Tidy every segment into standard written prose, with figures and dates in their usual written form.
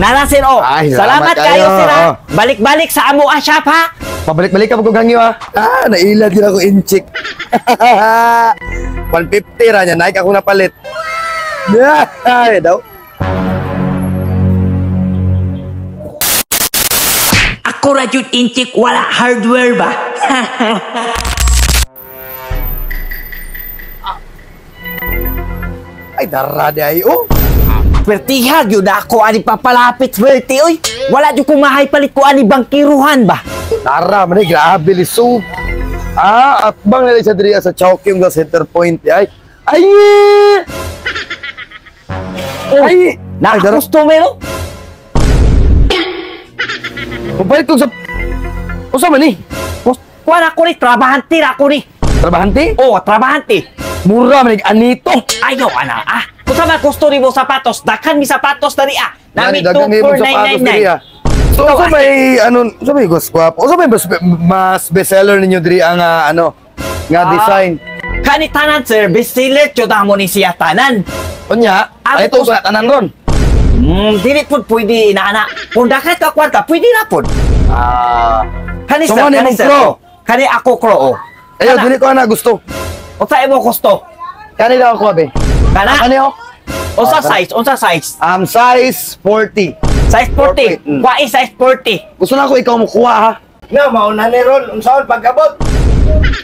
Nara sir oh. Ay, salamat salamat kayo kayo, sir ha. oh. Balik-balik sa amo ah, shop ha. Pabalik-balik ka pag hangyo ha. Ah, nailad yun ako inchik. 150 ra niya, naik ako napalit. Ay, daw. Ako ra jud inchik wala hardware ba. Ay, dara di ay, oh. Pertiha gyud ako ani papalapit swerte oy. Wala jud ko mahay palit ko ani bangkiruhan ba. Tara, man, grabe liso. Ah, atbang nila siya diri sa Chowking sa Center Point. Ay, ay! Oh, Ay! na Ay, dara. customer oh. Papalit ko sa... Usa man ni? Kuha na ko ni trabahante ra ko ni. Trabahante? Oh, trabahante. Mura man anito. Ayaw ana ah. Unsa man gusto nimo sapatos? Daghan mi sapatos diri ah. Nami Nani, daghang imong sapatos diri, 24999. ah. So, Ikaw, usa ah. may ano, usa may gusto Usa may mas bestseller ninyo diri ang ano nga design. Kani tanan sir, bestseller jud amo ni siya tanan. Unya, Ah, ay ito sa tanan ron. Dili pud pwede inaana. Kung daghan ka kwarta, pwede na pud. Ah. Kani So, sir, mo ni kani imong sir. crow? Oh. Kani ako crow. Oh. Ayo, Kana. dili ko ana gusto. Unsa imo gusto? Kani daw ako abe. Kana? Kani oh. Unsa Ah, kana. size? Unsa size? Size 40. Size 40. 40. Mm. Wa size 40. Gusto na ako ikaw mo kuha ha. Na, mauna ni Ron. Unsaon pag-abot?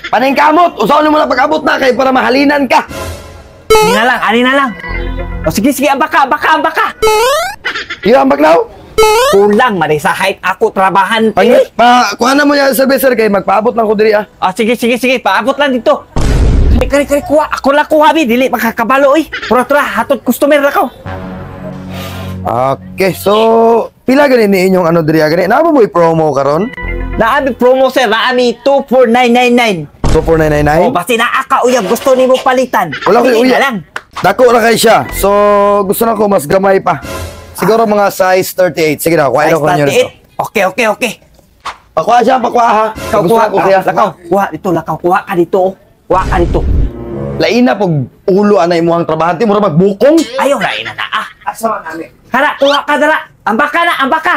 Paningkamot, usaon mo na pag-abot na kay para mahalinan ka. Ani na lang, ani na lang. O sige, sige, ambaka, ambaka, ambaka. Iyo ang baglaw. Kulang man sa height ako trabahante. Pag pa kuha na mo niya service sir kay magpaabot lang ko diri ah. Ah, sige, sige, sige, paabot lang dito. Kari, kari, kari, kuha. Ako lang kuha, bi. Dili, makakabalo, oy. Tura, tura, hatod customer na ko. Okay, so pila gani ni inyong ano diri ah, gani? Naa ba mo promo karon? Naami promo, sir. Naami 24999. 24999. O, basta naa ka, uyab. Gusto nimo palitan. Wala ko Pili uyab. na lang. Dako ra kay siya. So gusto na ko mas gamay pa. Siguro mga size 38. Sige na, kuha Size na ko ninyo dito. 38. Okay, okay, okay. Pakuha siya, pakuha ha. Ikaw, Gusto kuha na ko siya. Lakaw, kuha dito, lakaw. Kuha ka dito, oh. Kuha ka dito. Lain na pag ulo anay mo ang trabahante, mura magbukong. Ayaw na, ina na, ah. Asa man ani? Hara, kuha ka dara. Ambaka na, ambaka.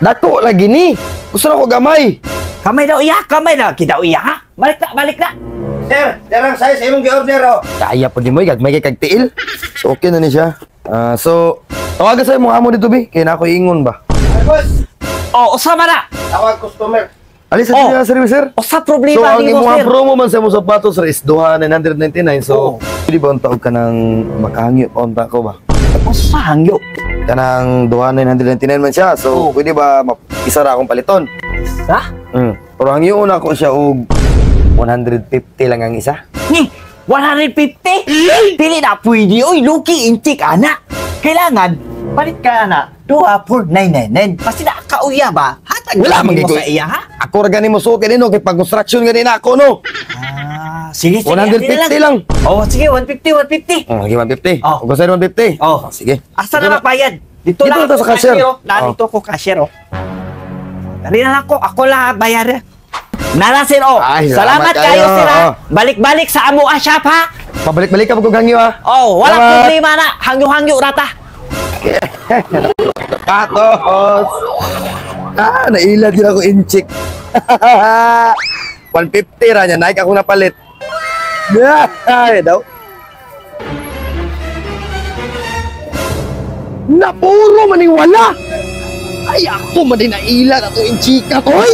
Dako lagi ni. Gusto na ko gamay. Kamay daw iya, kamay daw. Kidaw iya, ha? Balik na, balik na. Sir, derang size imong gi-order oh. Kaya po di mo, gagmay kay kagtiil. So okay na ni siya. Ah, so tawagan sa imong amo dito bi, kay na ako ingon ba. Ay, boss. O, usama na. Tawag customer. Ali sa Oh. siya sir, sir. Usa So problema ang nimo, imong sir. promo man sa imong sapatos sir is 2,999. So Oo. pwede ba unta og kanang makahangyo pa unta ko ba? Usa hangyo. Kanang 2,999 man siya. So Oo. pwede ba isa ra akong paliton? Ha? Pero hangyo na ako siya og 150 lang ang isa. Ni, 150? Dili na pwede, oy, luki intik, ana. Kailangan, palit ka na, 24999. Basta na kauya ba? Hatag Wala man mo gid ko. sa iya, ha? Ako ra gani mo suot kanino kay pag construction gani na ako no. Ah, sige, sige. 150 lang. Oh, sige, 150, 150. Oh, sige 150. Oh. Ug sa 150. Oh. Sige. Asa na mabayad? Dito Dito lang na to ako sa cashier. oh. Narito ko cashier, oh. Dali na lang ako. Ako lang bayar. Nara, sir, oh. Ay, salamat salamat kayo, kayo, sir, ha. oh. Balik-balik sa amo ah, shop, ha. Pabalik-balik ka pag hangyo ha. Oh, wala Salamat. problema na. Hangyo-hangyo rata. Sapatos. Ah, nailad yun ako inchik. 150 ra niya, naik ako napalit. Ay, daw. Napuro maniwala. Ay, ako man din nailad ato inchika, toy.